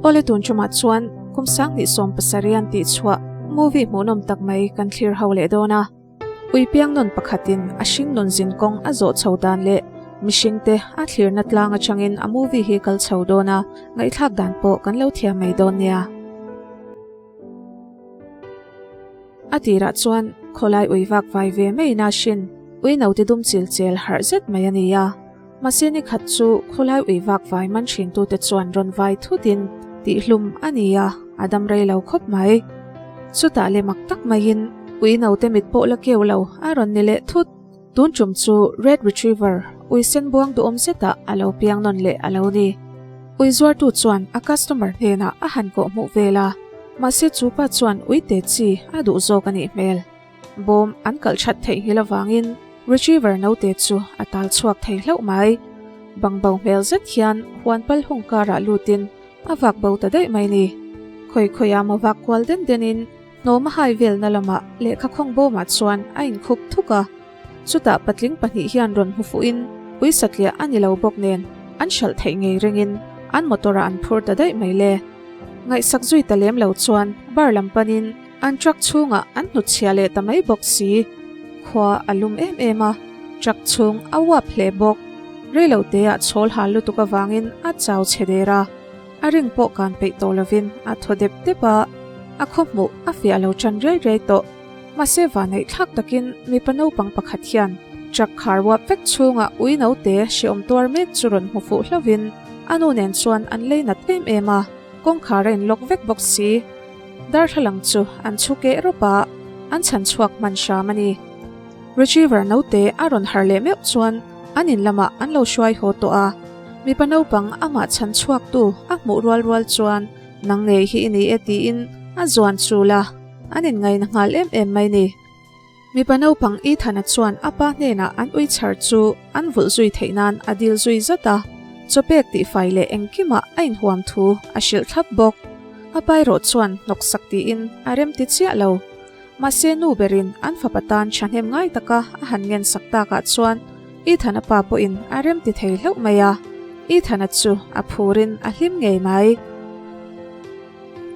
Awle tun ṭumah chuan kum sanghnih 70 an tih chhuah movie hmuhnawm tak mai kan thlir ho leh dawn a. Ui piang nawn pakhatin a hring nawn zin kawng a zawh chho dan leh mihringte a thlirna tlang atangin a movie hi kal chho dawn a, ngaihthlak dan pawh kan lo thiam mai dawn nia. A tirah chuan khawlai ui vak vai ve mai na hrin ui naute dum chil chel harh zet mai a ni a. Mahse ni khat chu khawlai ui vak vai man thin tute chuan rawn vai thutin tihhlum a ni a, a dam rei lo khawp mai. Chutah leh mak tak maiin ui naute mit pawh la keu lo a rawn ni leh thut. Tun tum chu Red Retriever ui sen buang duhawm zetah a lo piang nawn leh a lo ni. Ui zuartu chuan a customer hnenah a han kawh hmuh vel a, mahse chu pa chuan ui te chi a duh zawk a nih hmel. Bawm an kalh that theih nghil avangin Retriever naute chu a tal chhuak thei hlauh mai. Bangbo hmel zet hian huan pal hung karah lutin a vak bo ta daih mai ni. Khawi khawiah maw vak kual den denin Hnawm a hai velna lamah lehkha khawng bawmah chuan a inkhup thuk a. Chutah patling pahnih hian rawn hmu fuhin ui satliah a ni lo bawk nen an hralh theih ngei ringin an motor ah an phur ta daih mai le. Ngaihsak zui ta lem lo chuan bar lam panin an truck chhungah an hnutchhiah leh ta mai bawk si. Khua a lum em em a, truck chhung a uap hle bawk. Reiloteah chhawl hal lutuk avangin a chau chhe der a. A ring pawh kan peih tawh lovin a thaw dep dep a, a khaw hmuh a fiah lo tan riai riai tawh. Mahse vanneih thlak takin mipa naupang pakhat hian truck khar uap vek chhungah ui naute hrehawm tuar mek chu rawn hmu fuh hlauhin a nu nen chuan an lei nat em em a, kawngkhar a inlock vek bawk si. Darthlalang chu an chhu keh rawp a, an chhan chhuak hman hram a ni. Retriever naute a rawn harh leh meuh chuan an in lamah an lo hruai haw tawh a. Mipa naupang amah chhan chhuaktu a hmuh rual rual chuan nang ngei hi i ni e tiin a zuan chul a, an inngaina nghal em em mai ni. Mipa naupang Ethan-a chuan a pa hnenah an ui chhar chu an vulh zui theih nan a dil zui zat a, chawpek tihfai leh engkimah a inhuam thu a hrilh thlap bawk. A pa erawh chuan hnawksak tiin a remti chiah lo. Mahse nu berin an fapa tan thahnem ngai taka a han ngen sak takah chuan Ethan-a pa pawhin a rem ti thei hlauh mai a, Ethan-a chu a phurin a hlim ngei mai.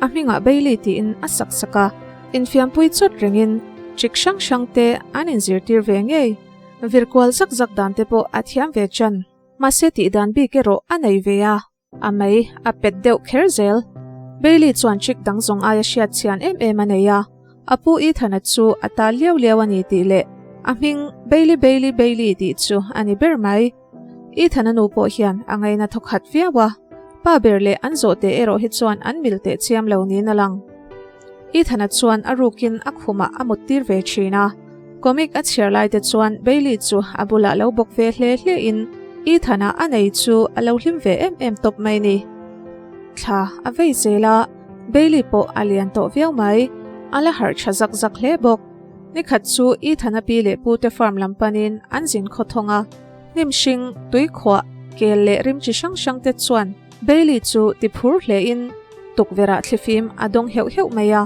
A hmingah Bailey tiin a sak sak a, infiampui chawt rengin trick hrang hrang te an inzirtir ve ngei. Virkual zak zak dan te pawh a thiam ve chan. Mahse tihdan bik erawh a nei ve a. A mei a pet deuh kher zel. Bailey chuan trick dang zawng aia hriat chhian em em a nei a, a pu Ethan-a chu a ta liau liau a ni tih leh a hming Bailey Bailey Bailey tih chu a ni ber mai. Ethan-a nu pawh hian a ngaina thawkhat viau a, pa ber leh an zawhte erawh hi chuan an mil teh chiam lo niin a lang. Ethan-a chuan a rukin a khumah a muttir ve thin a, comic a chhiar lai te chuan Bailey chu a bulah lo bawk ve hle hle in Ethan-a a nei chu a lo hlim ve em em tawp mai ni. Thla a vei zel a, Bailey pawh a lian tawh viau mai, a la harh tha zak zak hle bawk. Nikhat chu Ethan-a pi leh pu te farm lam panin an zin khawthawng a, hnim hring, tuikhuah, kel leh rim chi hrang hrang te chuan Bailey chu ti phur hle in tukverh ah thlifim a dawng heuh heuh mai a.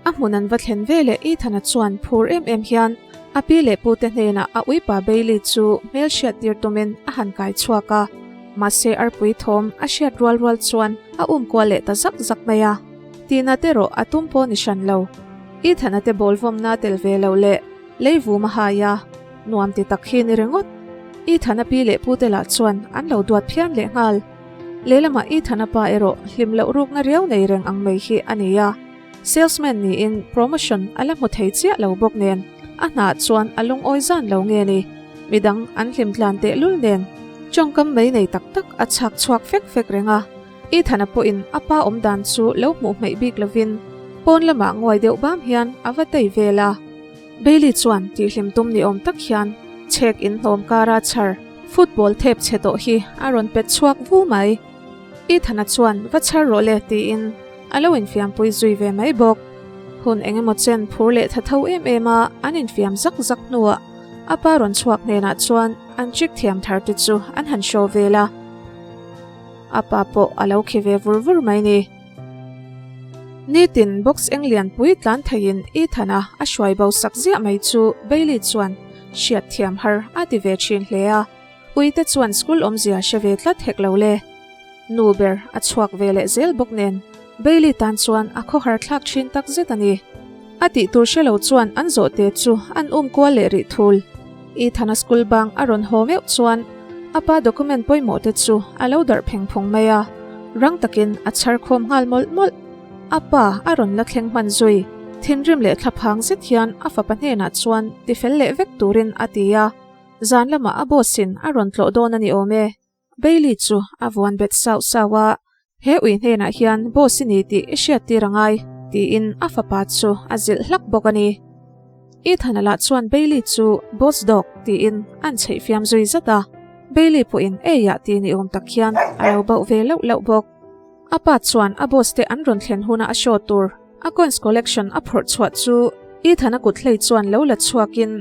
A hmun an va thlen ve leh Ethan-a chuan phur em em hian a pi leh pu te hnenah a uipa Bailey chu hmel hriat tir tumin a han kai chhuak a. Mahse arpui thawm a hriat rual rual chuan a um kual leh ta zak zak mai a. Tina te rawh a tum pawh ni hran lo. Ethan-a te ball vawmna tel ve lo leh leivum a hai a, nuam ti tak hi ni ringawt. Ethan-a pi leh pu te lah chuan an lo duat phian leh nghal. Lehlamah Ethan-a pa erawh hlim loh rukna riau nei reng ang mai hi a ni a. Salesman niin promotion a la hmu thei chiah lo bawk nen a hnah chuan a lungawi zan lo nge ni. Midang an hlim tlan tehlul nen tawngkam mai nei tak tak a chhak chhuak fek fek reng a. Ethan-a pawhin a pa awm dan chu lo hmuh hmeih bik lovin pawn lamah nguai deuh bam hian a va tei vel a. Bailey chuan tihhlim tum ni awm tak hian chhek inhlawm kara chhar football thep chhe tawh hi a rawn pet chhuak vu mai. Ethan-a chuan va chhar rawh le tiin a lo infiampui zui ve mai bawk. Hun eng emaw chen phur leh tha tho em em a an infiam zak zak hnuah a pa rawn chhuak hnenah chuan an trick thiam thar te chu an han show vel a. A pa pawh a lo khi ve vur vur mai ni. Nitin box eng lianpui tlan theiin Ethan-a a hruai bo sak ziah mai chu Bailey chuan hriat thiam har a ti ve thin hle a. Puite chuan school awmzia hre ve tlat hek lo le. Nu ber a chhuak ve leh zel bawk nen Bailey tan chuan a khawhar thlak thin tak zet a ni. A tih tur hre lo chuan an zawhte chu an um kual leh rih thul. Ethan-a school bang a rawn haw meuh chuan a pa document pawimawh te chu a lo darh pheng phung mai a, rang takin a chhar khawm nghal mawlh mawlh. A pa a rawn la thleng hman zui. Thinrim leh thlaphang zet hian a fapa hnenah chuan tifel leh vek turin a ti a, zan lamah a boss in a rawn tlawh dawn a ni awm e. Bailey chu a vuan bet sauh sauh a, He ui hnenah hian boss i ni tih i hriat tir a ngai, tiin a fapa chu a zilh hlak bawk a ni. Ethan-a lah chuan Bailey chu boss dog tiin an chheih fiam zui zat a, Bailey pawhin eiah ti ni awm tak hian a lo bauh ve lauh lauh bawk. A pa chuan a boss te an rawn thlen huna a show tur a coins collection a phawrh chhuah chu Ethan-a kut hlei chuan lo la chhuakin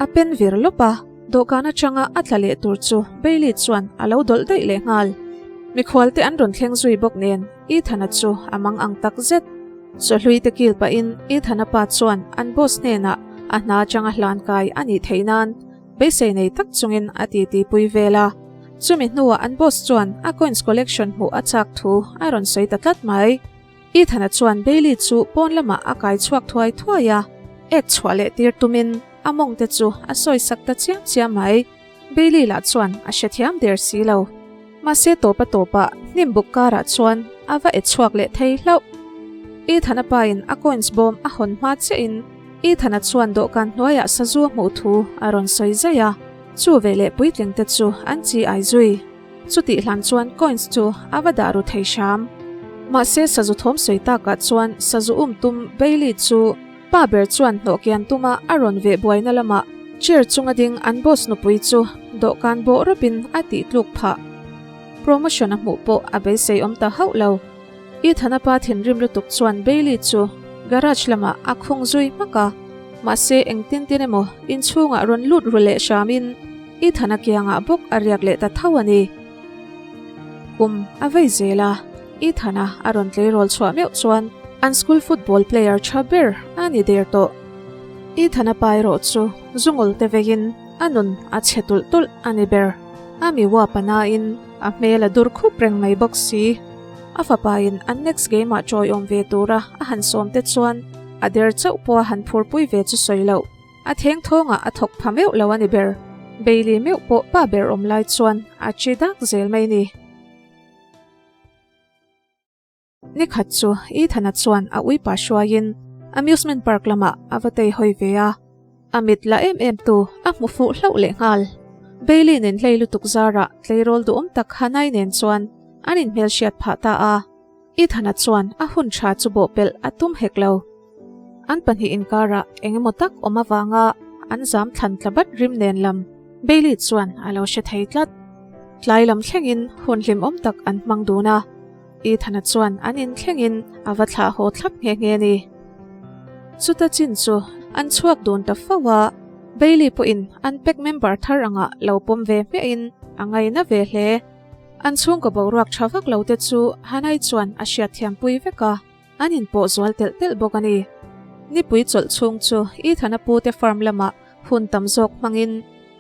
a pen vir lawp a, dawhkan atanga a tla leh tur chu Bailey chuan a lo dawlh daih leh nghal. Mikhual te an rawn thleng zui bawk nen Ethan-a chu a mang ang tak zet. Chawhlui te kil pahin Ethan-a pa chuan an boss hnenah a hna atanga hlan kai a nih theih nan Beisei nei tak chungin a titi pui vel a. Chumi hnuah an boss chuan a coins collection hmuh a chak thu a rawn sawi ta tlat mai. Ethan-a chuan Bailey chu pawn lamah a kai chhuak thuai thuai a, ek chhuah leh tir tumin a mawng te chu a sawi sak ta chiam chiam mai. Bailey lah chuan a hrethiam der si lo. Mahse tawpa tawpah hnim buk karah chuan a va e chhuak leh thei hlauh. Ethan-a pain a coins bawm a hawn hma chiahin Ethan-a chuan dawhkan hnuaiah sazu a hmuh thu a rawn sawi zai a, chu veleh puitling te chu an chi ai zui. Chutih hlan chuan coins chu a va dah ru thei hram. Mahse sazu thawm sawi takah chuan sazu um tum Bailey chu pa ber chuan hnawh kian tuma a rawn veh buaina lamah chair chunga ding an boss nupui chu dawhkan bawh rawpin a tih tluk phah. Promotion a hmuh pawh a beisei awm ta hauh lo. Ethan-a pa thinrim lutuk chuan Bailey chu garage lamah a khung zui hmak a, mahse engtin tin emaw inchhungah rawn lut ru leh hramin Ethan-a kiangah bawk a riak leh ta tho a ni. Kum a vei zel a, Ethan-a a rawn tleirawl chhuah meuh chuan an school football player tha ber a ni der tawh. Ethan-a pa erawh chu zungul te veiin a nun a chhe tulh tulh a ni ber. A mi uap a nain a hmel a dur khup reng mai bawk si. A fapain an next game ah chawiawm ve tura a han sawm te chuan a der chauh pawha han phurpui ve chu sawi loh. A theng thawngah a thawk pha meuh lo a ni ber. Bailey meuh pawh pa ber awm lai chuan a chi dak zel mai ni. Nikhat chu Ethan-a chuan a uipa hruaiin amusement park lamah a va tei hawi ve a. A mit la em em tu a hmu fuh hlauh leh nghal. Bailey nen hlei lutuk zarah tleirawl duhawm tak Hanai nen chuan an inhmelhriat phah ta a. Ethan-a chuan a hun tha chu bawhpelh a tum hek lo. An pahnih inkarah eng emaw tak awm avanga an zam thlan tla bat rim nen lam Bailey chuan a lo hre thei tlat. Tlai lam thlengin hun hlimawm tak an hmang dun a. Ethan-a chuan an in thlengin a va thlah haw thlap nghe nghe a ni. Chuta chin chu an chhuak dun ta fo a, Bailey pawhin an pack member thar angah lo pawm ve hmiahin a ngaina ve hle. An chhungkaw boruak tha vak lo te chu Hanai chuan a hriatthiampui vek a, an inpawh zual telh telh bawk a ni. Nipui chawlh chhung chu Ethan-a pute farm lamah hun tam zawk hmangin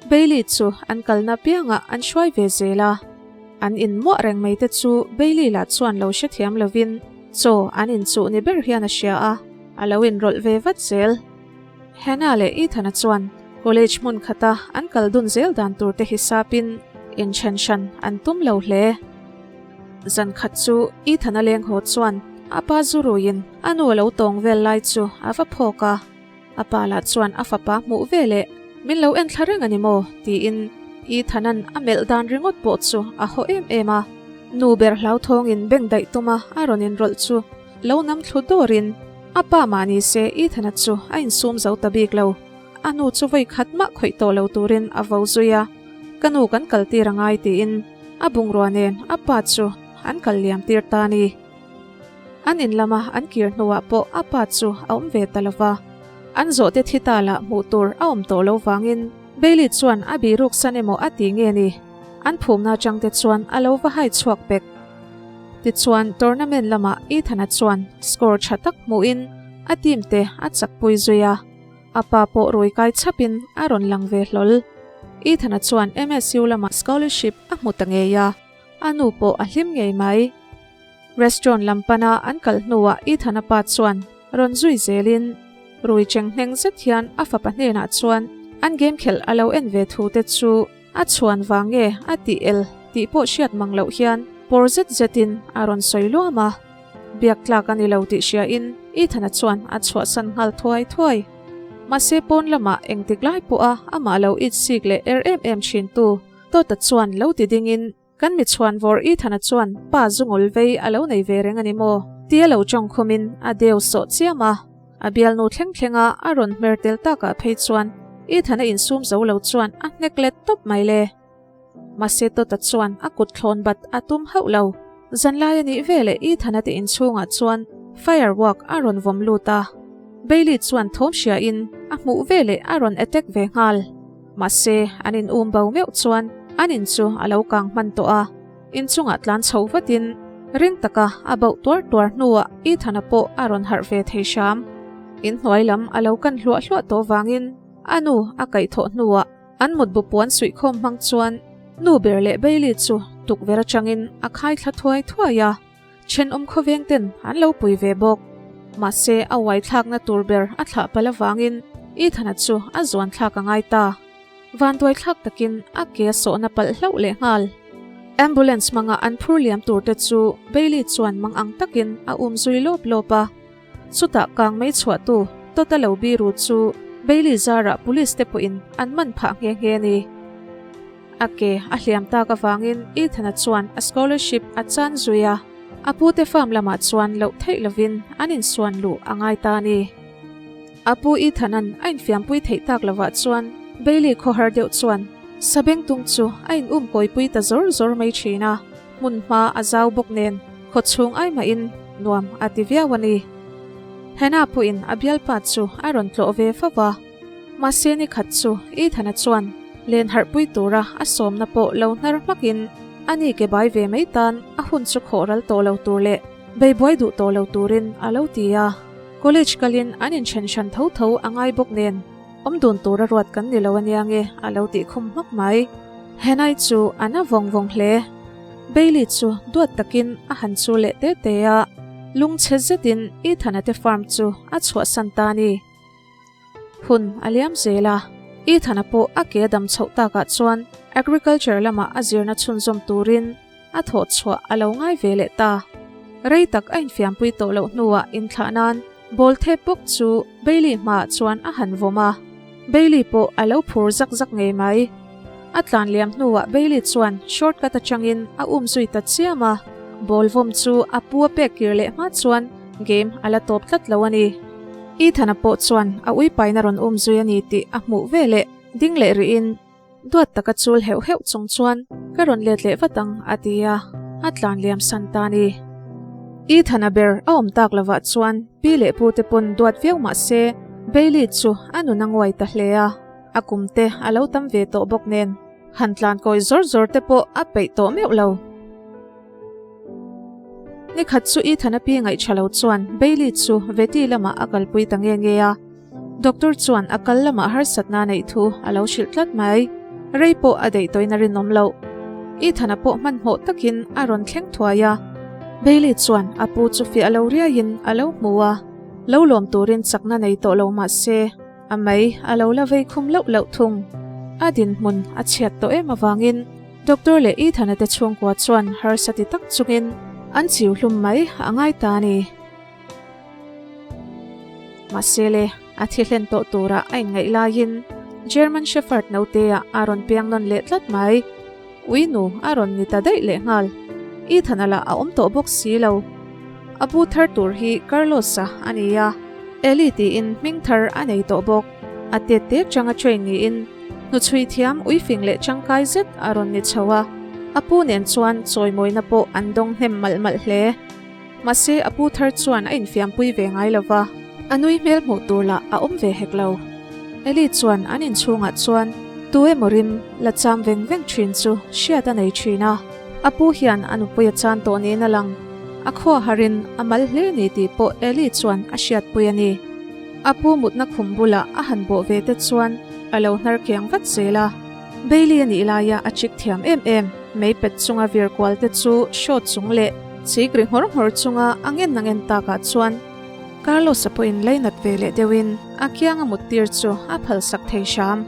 Bailey chu an kalna piangah an hruai ve zel a. An inmuah reng mai te chu Bailey lah chuan lo hrethiam lovin chaw an inchuh ni ber hian a hria a, a lo inrawlh ve vat zel. Hannah leh Ethan-a chuan college hmun khata an kal dun zel dan tur te hisapin inthen hran an tum lo hle. Zan khat chu Ethan-a leng haw chuan a pa zu ruiin a nu a lo tawng vel lai chu a va phawk a. A pa lah chuan a fapa hmuh ve leh, Min lo en thla reng a ni maw? tiin Ethan-a'n a melh dan ringawt pawh chu a haw em em a. Nu ber hlauthawngin beng daih tuma a rawn inrawlh chu lo nam thlu dawrin a pa mah ni se Ethan-a chu a insum zo ta bik lo. A nu chu vawi khat mah khawih tawh lo turin a vo zui a, Ka nu kan kal tir a ngai tiin a bungrua nen a pa chu an kal liam tir ta a ni. An in lama an kir hnuah pawh a pa chu a awm ve ta lova. An zawhte thi ta lah hmuh tur a awm tawh lo vangin Bailey chuan a bihruk san emaw a ti nge ni? An phumna atangte chuan a lo va hai chhuak pek. Tichuan tournament lamah Ethan-a chuan score tha tak hmuhin a team te a chakpui zui a. A pa pawh rui kai chhapin a rawn lang ve hlawl. Ethan-a chuan MSU lamah scholarship a hmu ta ngei a. A nu pawh a hlim ngei mai. Restaurant lam pana an kal hnuah Ethan-a pa chuan rawn zui zelin rui cheng hneng zet hian a fapa hnenah chuan an game khelh a lo en ve thu te chu a chhuan vang nge a tih el tih pawh hriat mang loh hian pawr zet zetin a rawn sawi luam a. Biak tlak a ni lo tih hriain Ethan-a chuan a chhuahsan nghal thuai thuai. Mahse pawn lamah engtik lai pawha amah lo itsik leh er em em thintu Tawta chuan lo ti dingin Kan mi chhuan vawr Ethana chuan pa zungul vei a lo nei ve reng a ni maw? Tia lo tawng khumin a deu sawh chiam a. A bialnu thleng thlenga a rawn hmer tel takah phei chuan Ethana insum zo lo chuan a hnek let tawp mai le. Mahse Tawta chuan a kut thlawn bat a tum hauh lo. Zanlai a nih veleh Ethana te inchhungah chuan firework a rawn vawm lut a. Bailey chuan thawm hriain a hmuh veleh a rawn attack ve nghal. Mahse, an in um bo meuh chuan an in chu a lo kang hman tawh a, inchungah tlan chho vatin ring taka a bauh tuar tuar hnuah Ethana pawh a rawn harh ve thei hram. In hnuai lam a lo kan hluah hluah tawh vangin a nu a kaihthawh hnuah an mutbu puan suihkhawm hmang chuan nu ber leh Bailey chu tukverh atangin a khai thla thuai thuai a. Thenawm khawveng ten an lo pui ve bawk. Mahse a uai thlakna tur ber a thlah palh avangin Ethana chu a zuan thlak a ngai ta. Vanduai thlak takin a ke a sawhna palh hlauh leh nghal. Ambulance hmanga an phur liam tur te chu Bailey chuan mang ang takin a um zui lawp lawp a. Chutah kang mei chhuahtu Tota lo biru chu Bailey zarah police te pawhin an man phah nghe nghe a ni. A ke a hliam tak avangin Ethana chuan a scholarship a chan zui a, a pute farm lamah chuan loh theih lovin an insuan luh a ngai ta a ni. A pu Ethana'n a infiampui theih tak lovah chuan Bailey khawhar deuh chuan Sabengtung chu a in um kawipui ta zawr zawr mai thin a, hmun hma a zau bawk nen khawchhung ai mahin nuam a ti viau a ni. Hannah pawhin a bialpa chu a rawn tlawh ve fo va. Mahse ni khat chu Ethana chuan len harhpui tura a sawmna pawh lo hnar hmakin a ni ke bai ve mai tan a hun chu khawh ral tawh lo tur leh beibuai duh tawh lo turin a lo ti a. College kalin an inthen hran tho tho a ngai bawk nen awm dun tura ruat kan ni lo ania nge a lo tih khum hmak mai. Henai chu a na vawng vawng hle. Bailey chu duat takin a han chu leh te te a, lungchhe zetin Ethana te farm chu a chhuahsan ta a ni. Hun a liam zel a, Ethana pawh a ke a dam chhoh takah chuan Agriculture lamah a zirna chhunzawm turin a thawh chhuah a lo ngai ve leh ta. Rei tak a infiampui tawh loh hnuah inthlah nan ball thep bawk chu Bailey hmaah chuan a han vawm a, Bailey pawh a lo phur zak zak ngei mai. A tlan liam hnuah Bailey chuan shortcut atangin a um zui ta chiam a, ball vawm chu a pu a pek kir leh hma chuan game a la tawp tlat lo a ni. Ethana pawh chuan a uipaina rawn um zui a ni tih a hmuh veleh ding leh rihin duat taka chul heuh heuh chung chuan ka rawn let leh vat ang a ti a, a tlan liam san ta a ni. Ethana ber a awm tak lovah chuan pi leh pu te pawn duat viau mah se Bailey chu a nun a nguai ta hle a, a kum te a lo tam ve tawh bawk nen han tlan kawi zawr zawr te pawh a peih tawh meuh lo. Nikhat chu Ethana pi ngaihṭha lo chuan Bailey chu Veti lamah a kalpui ta nge nge a. Doctor chuan a kal lamah harsatna neih thu a lo hrilh tlat mai. Rei pawh a daih tawhin a rinawm loh. Ethana pawh hmanhmawh takin a rawn thleng thuai a. Bailey chuan a pu chu fiah lo riaiin a lo hmu a, lo lawm turin chakna nei tawh lo mah se, a mei a lo la vei khum loh loh thung. A dinhmun a chhiat tawh em avangin Doctor leh Ethana te chhungkua chuan harsa ti tak chungin an chiu hlum mai a ngai ta a ni. Mahse le, a thi hlen tawh turah a inngaih laiin German Shepherd naute-ah a rawn piang nawn leh tlat mai. Ui nu a rawn ni ta daih leh nghal. Ethana lah a awm tawh bawk si lo. A bu thar tur hi Carlos-a a ni a, Ellie tiin hming thar a nei tawh bawk. A tet te changa train niin Hnuchhui thiam uifing leh tangkai zet a rawn ni chho a, a pu nen chuan chawimawina pawh an dawng hnem malh malh hle. Mahse a pu thar chuan a infiampui ve ngai lo va, a nui hmel hmuh tur lah a awm ve hek lo. Eli chuan an inchhungah chuan tu emaw rim la cham veng veng thin chu hriat a nei thin a, a pu hian a nupui a chan tawh niin a lang. A khua harin a mal hle ni tih pawh Eli chuan a hriatpui a ni. A pu mutna khum bulah a han bawh ve te chuan a lo hnar kiang vat zel a. Bailey a nih laia a chik thiam em em. Mei pet chunga vir kual te chu show chung leh chik ri nghawr nghawr chunga a ngen a ngen takah chuan Carlos-a pawhin leinat ve leh deuhin a kianga mut tir chu a phalsak thei hram.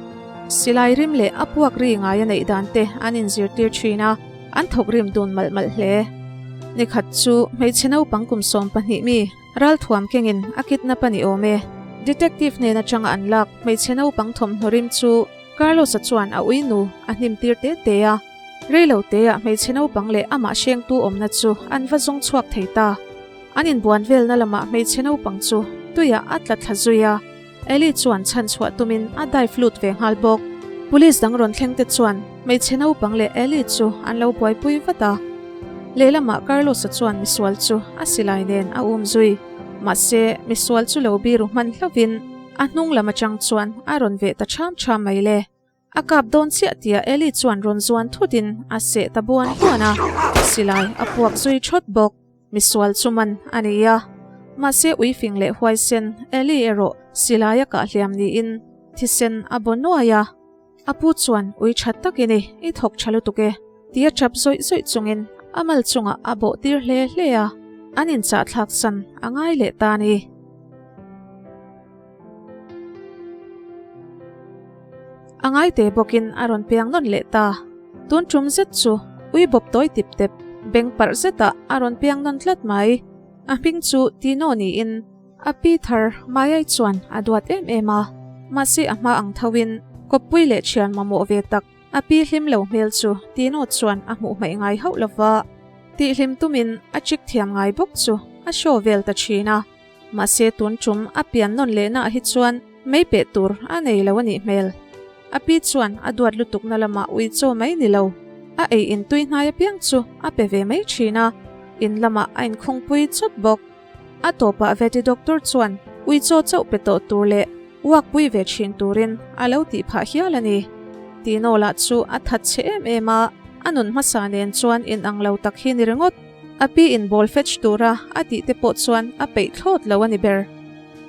Silai rim leh a puak ri ngai a neih dan te an inzirtir thin a, an thawk rim dun malh malh hle. Nikhat chu hmeichhe naupang kum 12 mi ralthuam kengin a kidnap a ni awm e. Detective hnen atanga an lak hmeichhe naupang thawmhnaw rim chu Carlos-a chuan a ui nu a hnim tir te te a, reilo teah hmeichhe naupang leh amah hrengtu awmna chu an va zawng chhuak thei ta. An inbuan velna lamah hmeichhe naupang chu tuiah a tla thla zui a, Ellie chuan chhan chhuah tumin a dive lut ve nghal bawk. Police dang rawn thleng te chuan hmeichhe naupang leh Ellie chu an lo buaipui vat a. Lehlamah Carlos-a chuan misual chu a silai nen a um zui. Mahse, misual chu lo biru hman hlauhin A hnung lam atang chuan a rawn veh ta ṭham ṭham mai le. A kap dawn chiah tia Ellie chuan rawn zuan thutin a seh ta buan buan a, silai a puak zui ṭhawt bawk. Misual chu man a ni a, mahse uifing leh huaisen Ellie erawh silai a kah hliam niin thisen a baw nuai a. A pu chuan ui ṭha tak i ni, i thawk ṭha lutuk e, tia ṭap zawih zawih chungin a mal chungah a bawh tir hle hle a, an inchahthlak san a ngai leh ta a ni. A ngai te bawkin a rawn piang nawn leh ta. Tun ṭum zet chu ui bawp tawi tip tep, beng parh zetah a rawn piang nawn tlat mai. A hming chu Tino niin A pi thar Mayai chuan a duat em em a, mahse a hma ang thoin kawppui leh thian mamawh ve tak a pi hlim lo hmel chu Tino chuan a hmuh hmaih ngai hauh lo va, tihhlim tumin a chik thiam ngai bawk chu a show vel ta thin a, mahse tun tum a pian nawn leh naah hi chuan mei peh tur a nei lo a nih hmel. A pi chuan a duat lutukna lamah ui chaw mai ni lo, a ei in tui hnai apiang chu a pe ve mai thin a, in lamah a inkhungpui chawt bawk. A tawpah Vety Doctor chuan ui chaw chauh pe tawh tur leh uak pui ve thin turin a lo tih phah hial a ni. Tino lah chu a that chhe em em a, a nun hmasa nen chuan inang lo tak hi ni ringawt. A pi in ball fetch tura a tih te pawh chuan a peih thlawt lo a ni ber.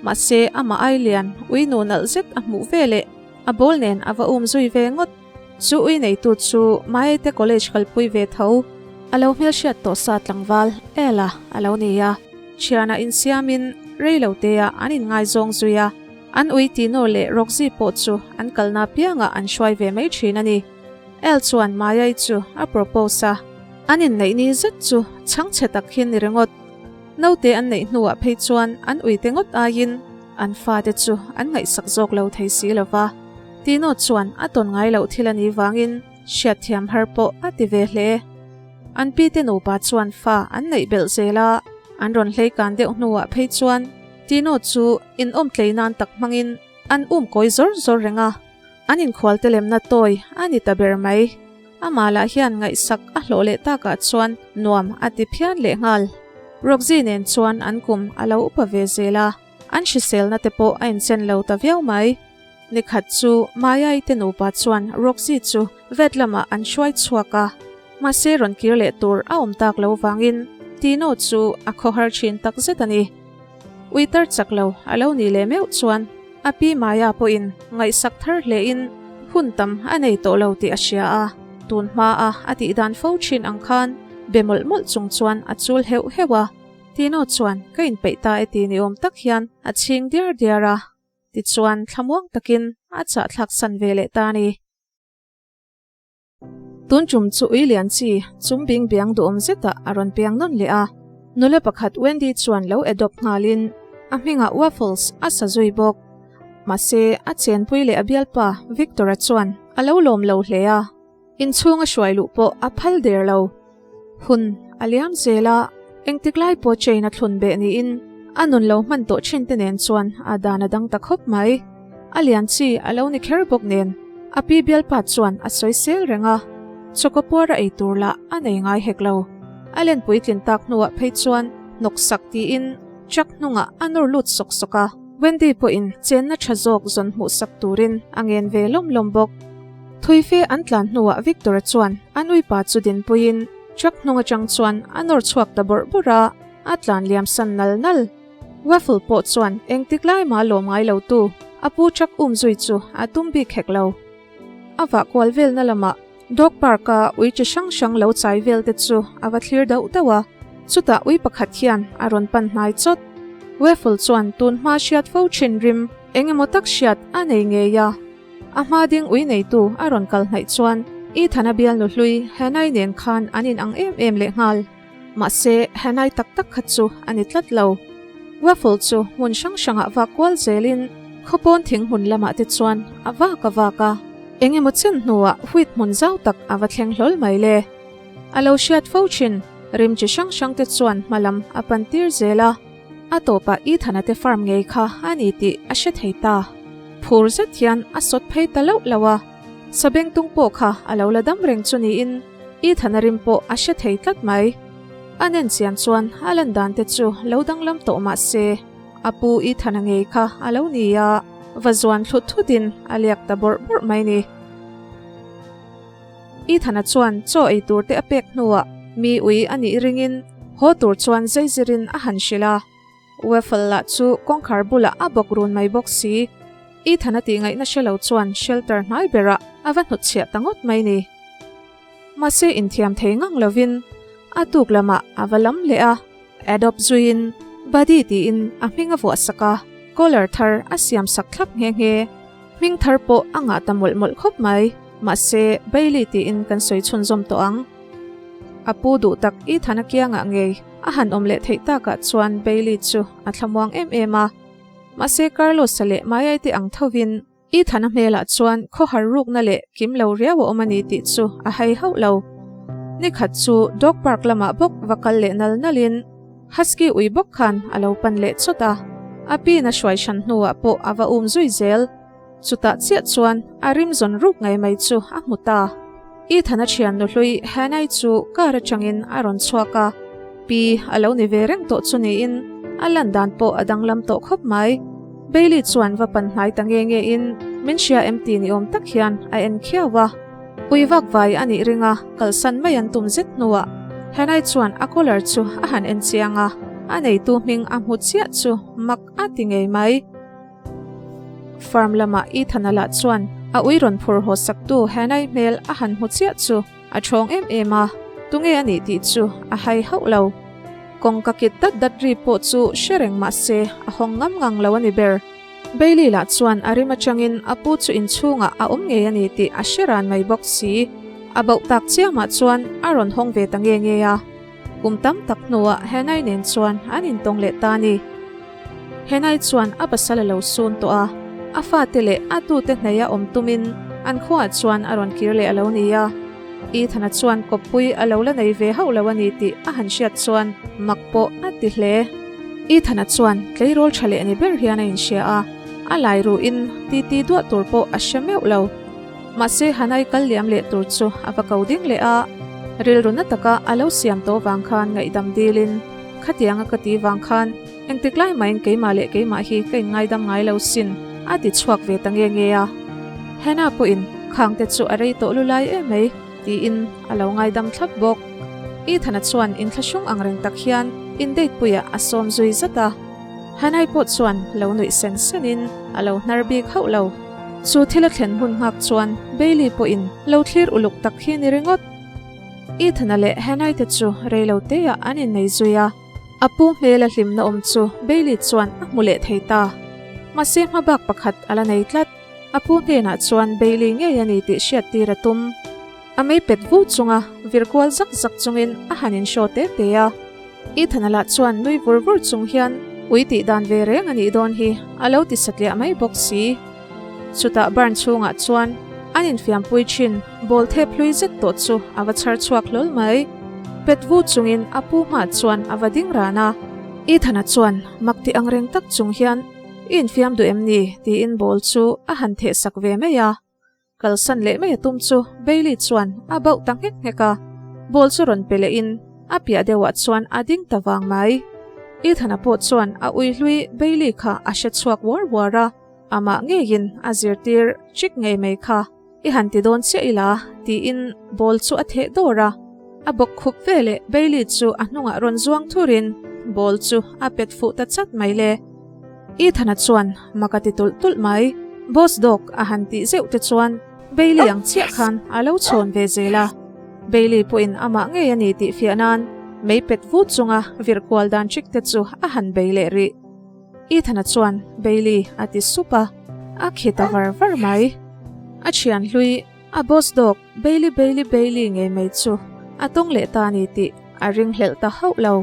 Mahse amah ai lian ui nu nalh zet a hmuh ve leh a ball nen a va um zui ve ngawt. Chu ui neitu chu Maete College kalpui ve tho. A lo hmelhriat tawh sa tlangval Ella a lo ni a. Thianah insiamin rei lo teah an inngaizawng zui a, an ui Tino leh Roxy pawh chu an kalna piangah an hruai ve mai thin a ni. El chuan Mayai chu a propose a, an inneih ni zet chu chhangchhe tak hi ni ringawt. Naute an neih hnuah phei chuan an uite ngawt aiin an fate chu an ngaihsak zawk lo thei si lo va. Tino chuan a tawn ngai loh thil a nih vangin hriatthiam har pawh a ti ve hle. An pi te nupa chuan fa an neih belh zel a, an rawn hlei kan deuh hnuah phei chuan Tino chu inawm tlei nan tak hmangin an um kawi zawr zawr reng a, an inkhual te lemna tawi a ni ta ber mai. Amah lah hian ngaihsak a hlawh leh takah chuan nuam a ti phian lehnghal. Roxy nen chuan an kum a lo upa ve zel a. An hriselna te pawh a inchen lo ta viau mai. Nikhat chu Mayai te nupa chuan Roxy chu vet lamah an hruai chhuak a, mahse rawn kir leh tur a awm tak lo vangin Tino chu a khawhar thin tak zet a ni. Ui tar chak lo a lo nih leh meuh chuan a pi Maya pawhin ngaihsak thar hlein hun tam a nei tawh lo tih a hria a, tun hmaa a tih dan fo thin ang khan be mawlh mawlh chung chuan a chul heuh heuh a. Tino chuan ka inpeih ta e ti ni awm tak hian a chhing diar diar a, tichuan thlamuang takin a chahthlak san ve leh ta a ni. Tun tum chu ui lian chi chum bing biang duhawm zetah a rawn piang nawn leh a, nula pakhat Wendy chuan lo adopt nghalin a hmingah Waffles a sa zui bawk. Mahse, a chenpui leh a bialpa Victor-a chuan a lo lawm lo hle a. Inchhung a hruai luh pawh a phal der lo. Hun a liam zel a, engtik lai pawh chain a thlun beh niin a nun lo hman tawh thin te nen chuan a dan a dang ta khawp mai. A lian chi a lo ni kher bawk nen a pi bialpa chuan a sawi sel reng a, chawkaw puar a ei tur lah a nei ngai hek lo. A len puitlin tak hnuah phei chuan hnawk sak tiin truck hnungah a nawr lut sawk sawk a. Wendy pawhin chenna tha zawk zawn hmuhsak turin a ngen ve lawm lawm bawk. Thuife an tlan hnuah Victor-a chuan a nuipa chu dinpuiin truck hnung atang chuan a nawr chhuak ta bawrh bawrh a, a tlan liam san nal nal. Waffle pawh chuan engtik lai mah lawm ngai lo tu a pu truck um zui chu a tum bik hek lo. A vah kual velna lamah Dog park a ui chi hrang hrang lo chai vel te chu a va thlir dauh dauh a, chutah ui pakhat hian a rawn pan hnai chawt. Waffle chuan tun hma hriat fo thin rim eng emaw tak hriat a nei ngei a. A hma ding ui neitu a rawn kal hnaih chuan Ethan-a bialnu hlui Hannah-i nen khan an inang em em lehnghal. Mahse, Hannah-i tak tak kha chu a ni tlat lo. Waffle chu hmun hrang hrangah vak kual zelin khawpawn thing hmun lamah te chuan a vak a vak a. Eng emaw chen hnuah wheat hmun zau tak a va thleng hlawl mai le. A lo hriat fo thin, rim chi hrang hrang te chuan hma lam a pan tir zel a. A tawpah Ethan-a te farm ngei kha a ni tih a hre thei ta. Phur zet hian a sawt phei ta loh loh a. Sabengtung pawh kha a lo la dam reng chu niin Ethan-a rim pawh a hre thei tlat mai. A nen chian chuan a lan dan te chu lo danglam tawh mah se, a pu Ethan-a ngei kha a lo ni a, va zuan thlut thutin a liak ta bawrh bawrh mai ni. Ethan-a chuan chaw ei tur te a pek hnuah mi ui a nih ringin haw tur chuan zeizirin a han hrilh a. Waffle lah chu kawngkhar bulah a bawk run mai bawk si. Ethan-a tih ngaihna hre lo chuan shelter hnai berah a va hnutchhiah ta ngawt mai ni. Mahse inthiam thei ngang lovin a tuk lamah a va lam leh a, adopt zuiin Buddy tiin a hming a vuah sak a, collar thar a siam sak thlap nghe nghe. Hming thar pawh a ngah ta mawlh mawlh khawp mai. Mahse, Bailey tiin kan sawi chhunzawm tawh ang. A pu duh tak Ethan-a kiangah ngei a han awm leh theih takah chuan Bailey chu a thlamuang em em a. Mahse, Carlos-a leh Maya-i te ang thovin Ethan-a hmelah chuan khawhar rukna leh kim lo riau a awm a ni tih chu a hai hauh lo. Nikhat chu dog park lamah bawk va kal leh nal nalin Husky ui bawk khan a lo pan leh chawt a. A piin a hruai hran hnuah pawh a va um zui zel. Chutah chiah chuan a rim zawn ruk ngei mai chu a hmu ta. Ethan-a thian nuhlui Hannah-i chu car atangin a rawn chhuak a, pi a lo ni ve reng tawh chu niin a lan dan pawh a danglam tawh khawp mai. Bailey chuan va pan hnai ta nge nge in min hria em ti ni awm tak hian a en khiau a. Pui vak vai a nih ring a, kalsan mai an tum zet hnuah Hannah-i chuan a collar chu a han en chiang a, a neitu hming a hmu chiah chu mak a ti ngei mai. Farm lamah Ethan-a lah chuan a ui rawn phur haw saktu Hannah-i hmel a han hmu chiah chu a ṭhawng em em a, tunge a nih tih chu a hai hauh lo. Kawngka kit dat dat ri pawh chu hre reng mah se a hawng ngam ngang lo a ni ber. Bailey lah chuan a rim aṭangin a pu chu inchhungah a awm ngei a ni tih a hre ran mai bawk si. A bauh tak chiamah chuan a rawn hawng ve ta nge nge a. Kum tam tak hnuah Hannah-i nen chuan an intawng leh ta a ni. Hannah-i chuan a pasal a lo sun tawh a, a fate leh a tute hnaih a awm tumin an khuaah chuan a rawn kir leh a lo ni a. Ethan-a chuan kawppui a lo la nei ve hauh lo a ni tih a han hriat chuan mak pawh a ti hle. Ethan-a chuan tleirawl tha leh ni ber hian a inhria a, a lai ruhin titi duah tur pawh a hre meuh lo. Mahse Hannah-i kal liam leh tur chu a va ko ding leh a, rilru na taka a lo siam tawh vang khan ngaihdam dilin, Khatianga ka ti vang khan engtik lai mahin keimah leh keimah hi ka inngaidam ngai lo sin, a ti chhuak ve ta nge nge a. Hannah pawhin khangte chu a rei tawh lu lai em mai, tiin a lo ngaidam thlap bawk. Ethan-a chuan inthlahrung ang reng tak hian in date puiah a sawm zui zat a. Hannah-i pawh chuan lo nuih sen senin a lo hnar bik hauh lo. Chu thil a thlen hun nghak chuan Bailey pawhin lo thlir uluk tak hi ni ringawt. Ethan-a leh Hannah-i te chu reilo teah an innei zui a, a pu hmela hlimna awm chu Bailey chuan a hmu leh thei ta. Mahse hmabak pakhat a la nei tlat. A pu hnenah chuan Bailey ngei a ni tih hriattir a tum. A mei pet vu chunga vir kual zak zak chungin a han inshaw te te a. Ethan-a lah chuan nui vur vur chung hian ui tih dan ve reng a nih dawn hi a lo ti satliah mai bawk si. Chutah barn chhungah chuan an infiampui thin ball thep hlui zet tawh chu a va chhar chhuak hlawl mai. Pet vu chungin a pu hmah chuan a va ding ran a. Ethan-a chuan mak ti angreng tak chung hian I infiam duh em ni? tiin ball chu a han theh sak ve mai a. Kalsan leh mai a tum chu Bailey chuan a bauh ta nghek nghek a, ball chu rawn pe lehin a piah deuhah chuan a ding ta vang mai. Ethan-a pawh chuan a ui hlui Bailey kha a hre chhuak uar uar a, amah ngeiin a zirtir trick ngei mai kha i han ti dawn chiah ila tiin ball chu a theh dawr a. A bawk khup veleh Bailey chu a hnungah rawn zuang thurin ball chu a pet fuh ta chat mai le. Ethan-a chuan mak a ti tulh tulh mai. Boss dog a han tih zeuh te chuan. Bailey ang chiah khan a lo chhawn ve zel a. Bailey pawhin amah ngei a ni tih fiah nan mei pet vut chunga vir kual dan trick te chu a han bei leh rih. Ethan-a chuan Bailey a ti sup a, a khi ta var var mai. A thian hlui a boss dog Bailey Bailey Bailey ngei mai chu a tawng leh ta a ni tih a ringhlelh ta hauh lo.